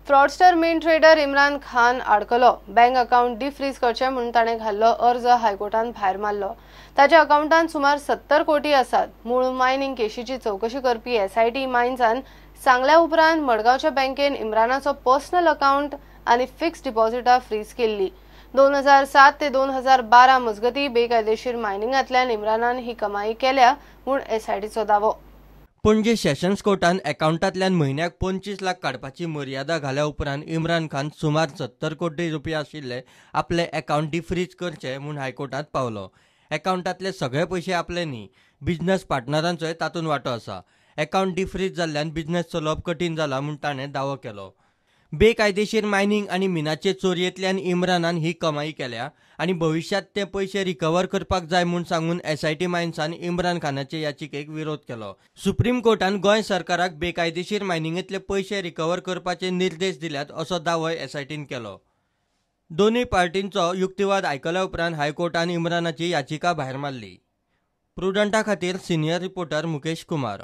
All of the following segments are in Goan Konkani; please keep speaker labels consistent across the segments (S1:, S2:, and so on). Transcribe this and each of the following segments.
S1: Fraudster mint trader Imran Khan आडकलो. बँक अकाउंट डिफ्रीज करचें म्हूण ताणें घाल्लो अर्ज हायकोर्टान भायर मारलो. ताच्या अकाउंटांत सुमार 70 कोटी आसात. मूळ मायनिंग केशीची चवकशी करपी एसआयटी मायन्सान सांगल्या उपरांत मडगांवच्या बँकेन इम्रानाचो पर्सनल अकाउंट आनी फिक्स डिपॉझिटां फ्रीज केल्ली. 2007 ते 2012 मजगती बेकायदेशीर मायनिंगांतल्यान इम्रानान ही कमाई केल्या म्हूण एसआयटीचो दावो.
S2: पणजे सेशन्स कोर्टान अकाउंटांतल्यान म्हयन्याक 25 लाख काडपाची मर्यादा घाल्या उपरांत इम्रान खान सुमार 70 कोटी रुपया आशिल्ले आपले अकाउंट डिफ्रीज करचे म्हूण हायकोर्टांत पावलो. अकाउंटांतले सगळे पयशे आपले न्ही, बिजनेस पार्टनरांचोय तातूंत वांटो आसा. अकाउंट डिफ्रीज जाल्ल्यान बिजनेस चलोवप कठीण जाला म्हूण ताणें दावो केलो. बेकायदेशीर मायनिंग आनी मिनाचे चोरयेंतल्यान इम्रानान ही कमाई केल्या आनी भविश्यांत ते पयशे रिकवर करपाक जाय म्हूण सांगून एसआयटी मायन्सान इम्रान खानाचे याचिकेक विरोध केलो. सुप्रीम कोर्टान गोंय सरकाराक बेकायदेशीर मायनिंगेंतले पयशे रिकवर करपाचे निर्देश दिल्यात असो दावोय एसआयटीन केलो. दोनूय पार्टींचो युक्तिवाद आयकल्या उपरांत हायकोर्टान इम्रानाची याचिका भायर मारली. प्रुडंटा खातीर सिनियर रिपोर्टर मुकेश कुमार.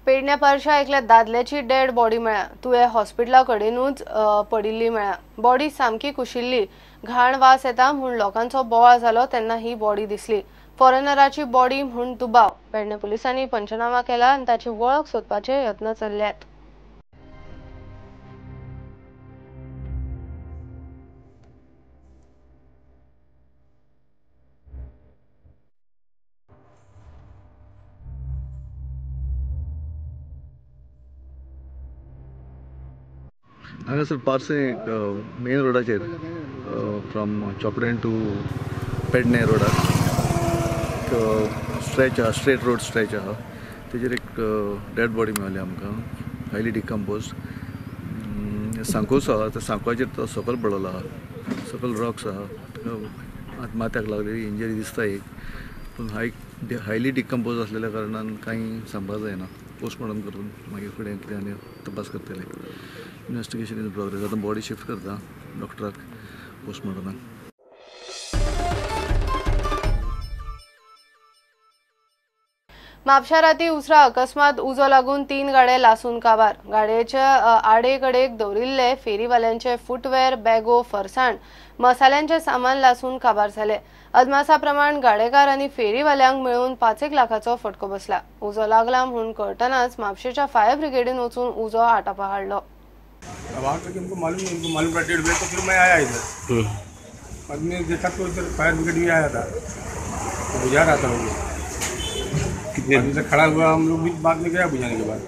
S1: पेडण्या पारशा एकल्या दादल्याची डेड बॉडी मेळ्ळ्या. तुवें हॉस्पिटला कडेनूच पडिल्ली मेळ्ळ्या. बॉडी सामकी कुशिल्ली, घाण वास येता म्हूण लोकांचो बोवाळ जालो तेन्ना ही बॉडी दिसली. फॉरेनराची बॉडी म्हूण दुबाव. पेडणे पुलिसांनी पंचनामा केला आनी ताची वळख सोदपाचे यत्न चल्ल्यात.
S3: हांगासर पार्से मेन रोडाचेर फ्रॉम चोपडें टू पेडणे रोडार एक स्ट्रेच आहा, स्ट्रेट रोड स्ट्रेच आहा, तेजेर एक डेड बॉडी मेळ्ळी आमकां, हायली डिकम्पोज. सांकोसो आहा, त्या सांकवाचेर तो सकयल पडलेलो आहा, सकयल रॉक्स आहा, माथ्याक लागलेली इंजरी दिसता एक, पूण हायली डिकम्पोज आसलेल्या कारणान कांय सांगपाक जायना. पोस्टमॉर्टम करून मागीर फुडें कितें आनी तपास करतले. Investigation in progress. आतां बॉडी शिफ्ट करता डॉक्टराक पोस्टमॉर्टमाक.
S1: म्हापशा राती उसरा अकस्मात उजो लागून 3 गाडे लासून काबार. गाडयेच्या आडेकडेक दवरिल्ले फेरीवाल्यांचे फुटवेअर, बॅगो, फरसाण, मसाल्यांचे सामान लासून काबार जाले. अदमासा प्रमाण गाडेकार आनी फेरीवाल्यांक मेळून 5 लाखाचो फटको बसला. उजो लागला म्हूण कळटनाच म्हापशेच्या फायर ब्रिगेडीन वचून उजो आटापा हाडलो.
S4: मालूम नहीं, उनको मालूम पड़ा 1:30 बजे, तो फिर मैं आया इधर. बाद में देखा तो इधर फायर ब्रिगेड भी आया था, तो बुझा रहा था वो.
S5: कितने
S4: आदमी से खड़ा हुआ, हम लोग भी बाद में गया बुझाने के बाद.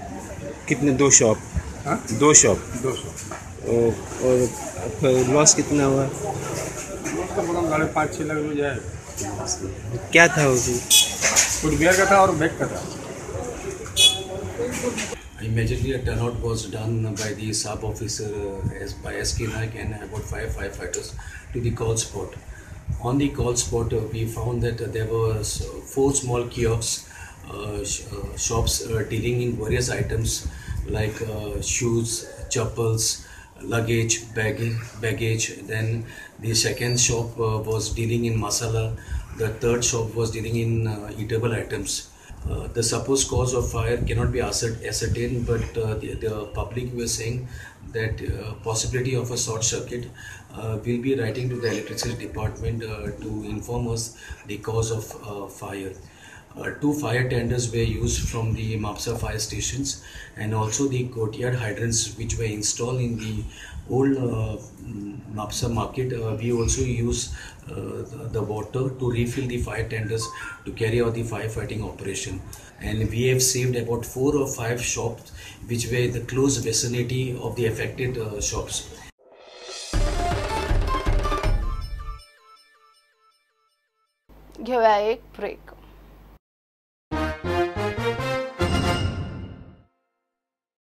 S5: कितने? 2 शॉप?
S4: हाँ,
S5: 2 शॉप.
S4: 2 शॉप.
S5: और लॉस कितना हुआ?
S4: लॉस तो कम 5.5-6 लाख रुपये जाए.
S5: क्या था उसमें?
S4: फुटवेयर का था और बैग का था.
S6: Immediately a turnout was done by the sub officer by SK Naik and about 5 firefighters to the call spot. On the call spot, we found that there were 4 small kiosks, shops dealing in various items like shoes, chappals, luggage, baggage. Then the second shop was dealing in masala. The third shop was dealing in eatable items. The supposed cause of fire cannot be ascertained, but the public were saying that possibility of a short circuit. Will be writing to the electricity department to inform us the cause of fire. 2 fire tenders were used from the Mapsa fire stations, and also the courtyard hydrants which were installed in the old Mapsa market. We also use the water to refill the fire tenders to carry out the firefighting operation. And we have saved about 4 or 5 shops which were in the close vicinity of the affected shops.
S1: घेऊया एक ब्रेक.